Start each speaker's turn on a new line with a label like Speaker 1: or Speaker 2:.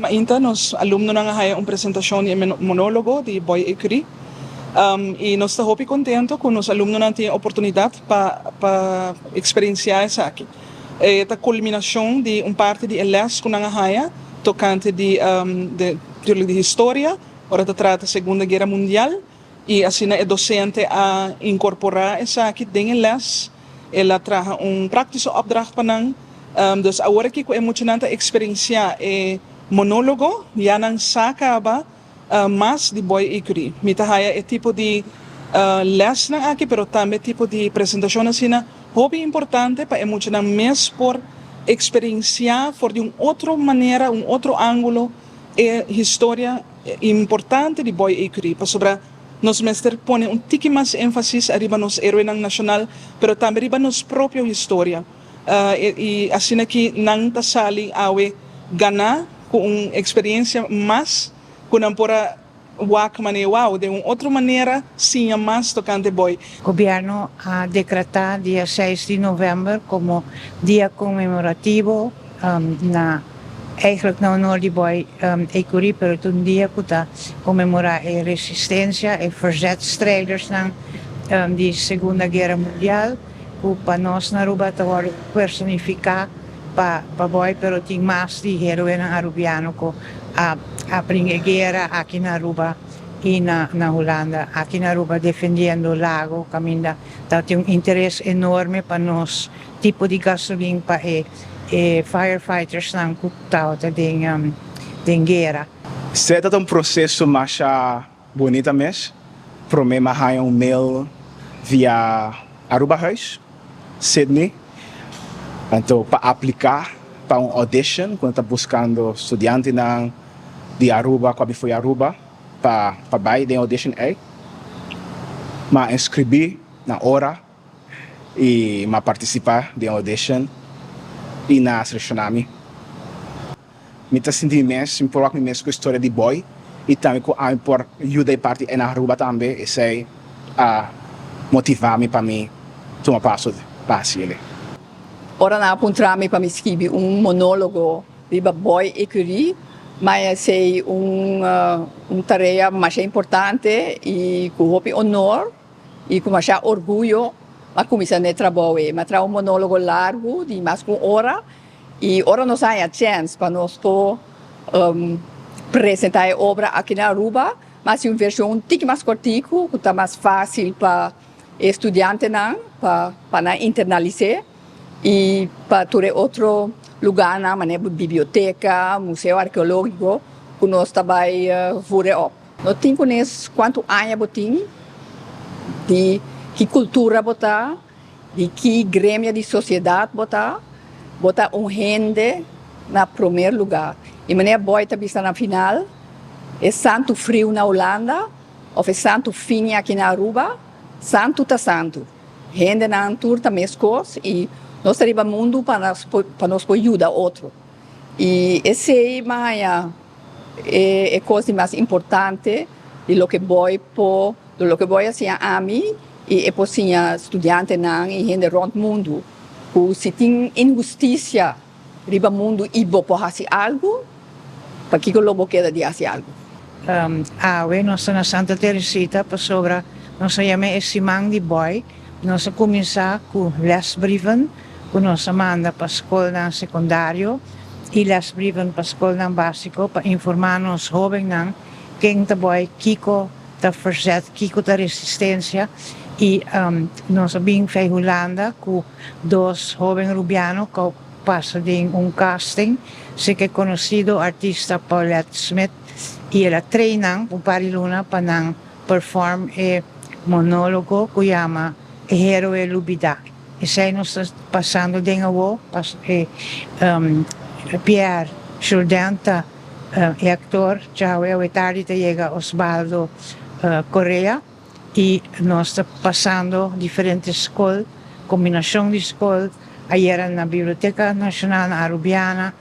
Speaker 1: Mainta nos alumnonan a haya un presentacion di e monologo di Boy Ecury y nos ta hopi contento cu nos alumnonan tin e oportunidad pa pa experiencia esaki. E ta culminacion di un parti di e les cu nan a haya tocante di di historia ora ta trata Segunda Guera Mundial y asina e docente a incorpora esaki den e les. El a traha un praktische opdracht pa nan. Dus awor aki ku e muchanan ta eksperensiá e monólogo, ya nan sa kaba mas di Boy Ecury. Mi ta haya e tipo di lèsnan aki, pero tambe tipo di presentashon asina hopi importante pa e muchanan mes por eksperensiá for di un otro manera, un otro ángulo e historia importante di Boy Ecury. Pasobra Nos mester pone un tiki mas énfasis ariba nos héroenan nashonal, pero tambe riba nos propio historia. I asina ki nan ta sali awe ganá ku un eksperensia mas ku nan por a wak manera wou den un otro manera siña mas tokante Boy.
Speaker 2: Gobierno a decreta dia seis di november como dia conmemorativo na Eigenlijk na honor di Boy Ecury, pero ta un dia cu ta conmemora e resistencia, e verzetstrijdersnan di Segunda Guera Mundial, cu pa nos na Aruba ta wordo personifica pa Boy, pero tin mas di heroenan Arubiano cu a a bringa e guera aki na Aruba y na Hulanda, aki na Aruba defendiendo Lago, caminda ta tin un interes enorme pa nos tipo di gasolin pa e e firefightersnan ku tabata den den guera.
Speaker 3: Esei ta un proseso masha bunita mes. Prome m'a haña un mail via Arubahuis, Sydney, anto pa apliká pa un audition ku nan ta buskando studiantenan di Aruba ku a bin fo'i Aruba pa pa bai den audition ei. M'a inskribí na ora. I m'a partisipá den audition i nan a seleshoná mi. Mi ta sinti mi mes, mi por wak mi mes ku e storia di Boy i tambe ku ami por yuda e parti ei na Aruba tambe, esei a motivá mi pa mi tuma paso pa hasi el'e.
Speaker 4: Ora nan a puntra mi pa mi skibi un monólogo riba Boy Ecury, ma esei un un tarea masha importante i ku hopi honor. I ku masha orguyo m'a kuminsá n'e trabou ei. M'a traha un monólogo largu di mas ku un ora i ora nos haña chèns pa nos por presentá e obra aki na Aruba, m'a hasi un vershon un tiki mas kòrtiku ku ta mas fásil pa e studiantenan pa pa nan internalis'é i pa tur e otro lugánan manera biblioteka, museo arkeológiko ku nos ta bai vure òp. No tin ku nes kuantu aña bo tin, di ki kultura bo ta, di ki gremio di sosiedat bo ta, bo ta un hende na promer lugá. I manera Boy ta bisa na final, e santu friu na Hulanda òf e santu fini aki na Aruba, santu ta santu. Hendenan tur ta meskos i nos ta riba mundu pa nos por yuda otro. I esei m'a haña E e kos di mas importante di loke Boy por, di loke Boy a siña ami i e por siña studiantenan i hende rònt mundu ku si tin inhustisia riba mundu i bo por hasi algu, pakiko lo bo keda di hasi algu?
Speaker 2: Awe nos ta na Santa Teresita pasobra nos a yama e siman di Boy. Nos a kuminsá ku lesbrieven ku nos a manda pa skolnan sekundario i lesbrieven pa skolnan básiko pa informá nos hóbennan ken ta bòi, kiko ta verzet, kiko ta resistensia i nos a bin fei Hulanda ku dos hóben rubiano ku pasa den un casting seke konosido artista Paulette Smit i el a train nan un par di luna pa nan perform e monólogo ku yama E Héroe Lubidá. Esei nos ta pasando den awo, pas e Pierre Jourdain ta e aktor, djawe awe tardi ta yega Osbaldo Correa i nos ta pasando diferente skol, kombinashon di skol, ayera na Biblioteka Nashonal na Arubiana.